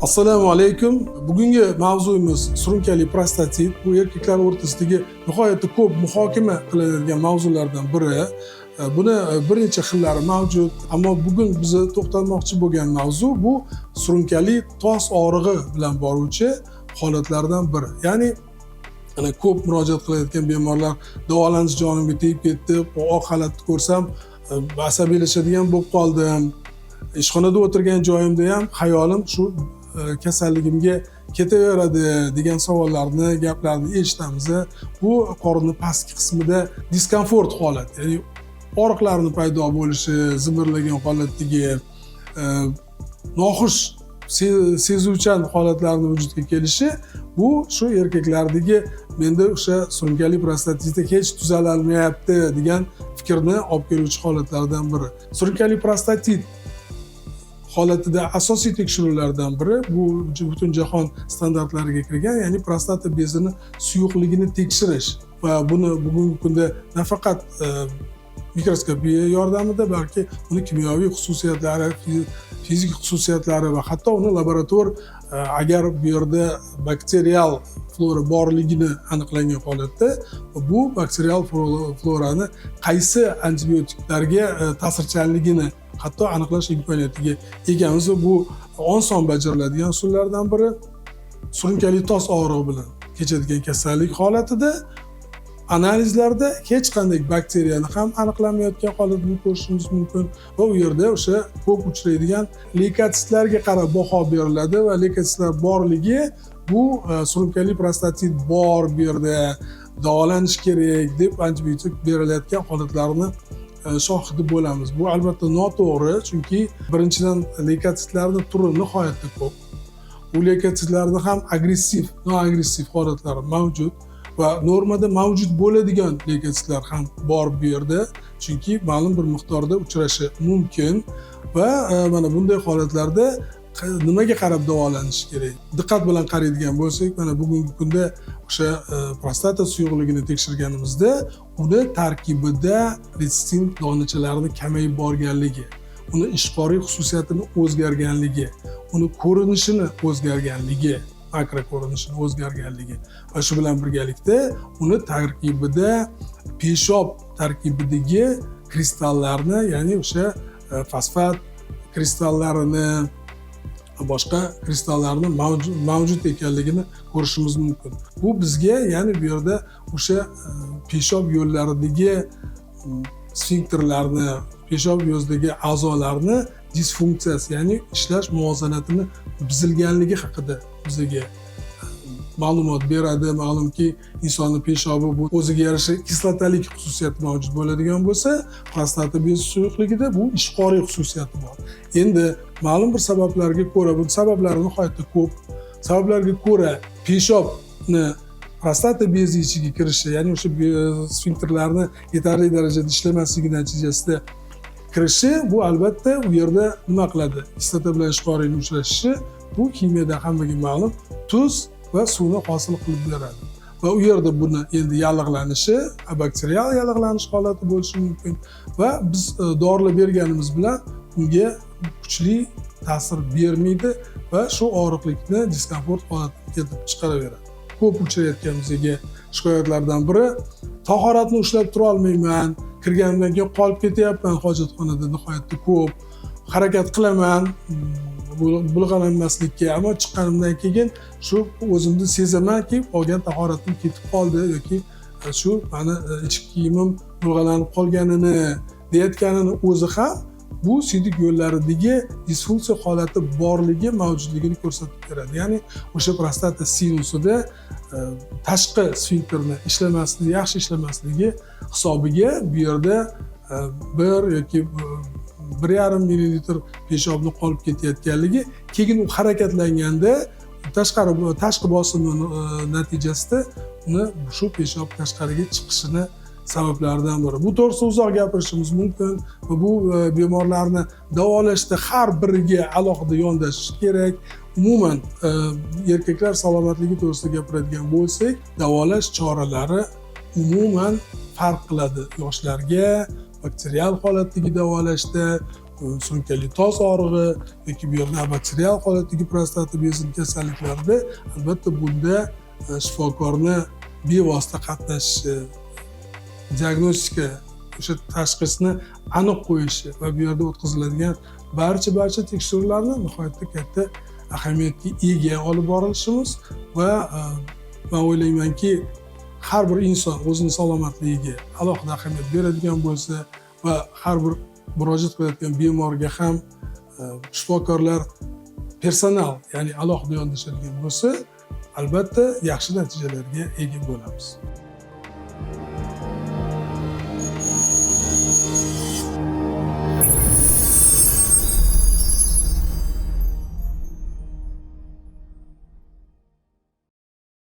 Assalomu alaykum. Bugungi mavzuyimiz surunkali prostatit. Bu erkaklar o'rtasidagi nihoyatda ko'p muhokama qilinadigan mavzulardan biri. Buni bir necha xillari mavjud, ammo bugun biz to'xtalmoqchi bo'lgan mavzu bu surunkali tos og'rig'i bilan boruvchi holatlardan biri. Ya'ni ana ko'p murojaat qilayotgan bemorlar davolanish jonimga tegib ketdi, oq xalatni ko'rsam asabiylashadigan bo'lib qoldim. Ishxonada o'tirgan joyimda ham xayolim shu kasalligimga ketaveradi degan savollarni, gaplarni eshitamiz. Bu qorinni pastki qismida diskomfort holat, ya'ni og'riqlarni paydo bo'lishi, zimirlagan holatdagi noxush sezuvchan holatlarni vujudga kelishi, bu shu erkaklardagi menda o'sha surunkali prostatitda hech tuzalolmayapti degan fikrni olib keluvchi holatlardan biri. Surunkali prostatit holatida asosiy tekshiruvlardan biri bu butun jahon standartlariga kirgan, ya'ni prostata bezini suyuqligini tekshirish va buni bugungi kunda nafaqat mikroskopiya yordamida, balki uni kimyoviy xususiyatlari, fizik xususiyatlari va hatto uni laborator agar bu yerda bakterial flora borligini aniqlangan holatda bu bakterial florani qaysi antibiotiklarga ta'sirchanligini hatto aniqlash imkoniyatiga egamiz va bu oson bajariladigan usullardan biri. Surunkali tos og'rig'i bilan kechadigan kasallik holatida analizlarda hech qanday bakteriyani ham aniqlanmayotgan holatini ko'rishimiz mumkin va u yerda o'sha ko'p uchraydigan leykotsitlarga qarab baho beriladi va leykotsitlar borligi bu surunkali prostatit bor, bu yerda davolanish kerak deb antibiotik berilayotgan holatlarni shohidi bo'lamiz. Bu albatta noto'g'ri, chunki birinchidan, leykotsitlarni turi nihoyatda ko'p. Bu leykotsitlarni ham agressiv, noagressiv holatlari mavjud va normada mavjud bo'ladigan leykotsitlar ham bor bu yerda, chunki ma'lum bir miqdorda uchrashi mumkin. Va mana bunday holatlarda nimaga qarab davolanish kerak? Diqqat bilan qaraydigan bo'lsak, mana bugungi kunda o'sha prostata suyuqligini tekshirganimizda uni tarkibida letsitin donachalarini kamayib borganligi, uni ishqoriy xususiyatini o'zgarganligi, uni ko'rinishini o'zgarganligi, makro ko'rinishini o'zgarganligi va shu bilan birgalikda uni tarkibida, peshob tarkibidagi kristallarni, ya'ni o'sha fosfat kristallarini, boshqa kristallarni mavjud ekanligini ko'rishimiz mumkin. Bu bizga, ya'ni bu yerda o'sha peshob yo'llaridagi sfinkterlarni, peshob yo'lidagi a'zolarni disfunksiyasi, ya'ni ishlash muvozanatini buzilganligi haqida bizga ma'lumot beradi. Ma'lumki, insonni peshobi bu o'ziga yarasha kislotalik xususiyati mavjud bo'ladigan bo'lsa, prostata bezi suyuqligida bu ishqoriy xususiyati bor. Endi ma'lum bir sabablarga ko'ra, bu sabablari nihoyatda ko'p, sabablarga ko'ra peshobni prostata bezi ichiga kirishi, ya'ni o'sha sfinkterlarni yetarli darajada ishlamasligi natijasida kirishi, bu albatta u yerda nima qiladi? Kislota bilan ishqoriyni uchrashishi, bu kimiyada hammaga ma'lum, tuz va suvni hosil qilib beradi va u yerda buni endi yallig'lanishi, bakterial yallig'lanish holati bo'lishi mumkin va biz dorilar berganimiz bilan unga kuchli ta'sir bermaydi va shu og'riqlikni, diskomfort holatini keltirib chiqaraveradi. Ko'p uchrayotgan bizga shikoyatlardan biri: tahoratni ushlab tura olmayman, kirganimdan keyin qolib ketyapman hojatxonada, nihoyatda ko'p harakat qilaman bulg'alanmaslikka, ammo chiqqanimdan keyin shu o'zimni sezamanki, olgan tahoratim ketib qoldi yoki shu mani ichki kiyimim bulg'alanib qolganini deyayotganini o'zi ham bu suyuk yo'llaridagi disfunksiya holati borligi, mavjudligini ko'rsatib beradi. Ya'ni o'sha prostata sinusida tashqi sfinkterni ishlamasligi, yaxshi ishlamasligi hisobiga bu yerda 1 yoki 1,5 millilitr peshobni qolib ketayotganligi, keyin u harakatlanganda tashqari tashqi bosimi natijasida uni shu peshob tashqariga chiqishini sabablaridan biri. Bu to'g'risida uzoq gapirishimiz mumkin va bu bemorlarni davolashda har biriga alohida yondashish kerak. Umuman erkaklar salomatligi to'g'risida gapiradigan bo'lsak, davolash choralari umuman farq qiladi yoshlarga bakterial holatdagi davolashda. Surunkali tos og'rig'i yoki bu yerda abakterial holatdagi prostata bezini kasalliklarida albatta bunda shifokorni bevosita qatnashishi, diagnostika, o'sha tashxisni aniq qo'yishi va bu yerda o'tkaziladigan barcha tekshiruvlarni nihoyatda katta ahamiyatga ega olib borilishimiz. Va man o'ylaymanki, har bir inson o'zini salomatligiga alohida ahamiyat beradigan bo'lsa va har bir murojaat qilayotgan bemorga ham shifokorlar personal, ya'ni alohida yondashadigan bo'lsa, albatta yaxshi natijalarga ega bo'lamiz.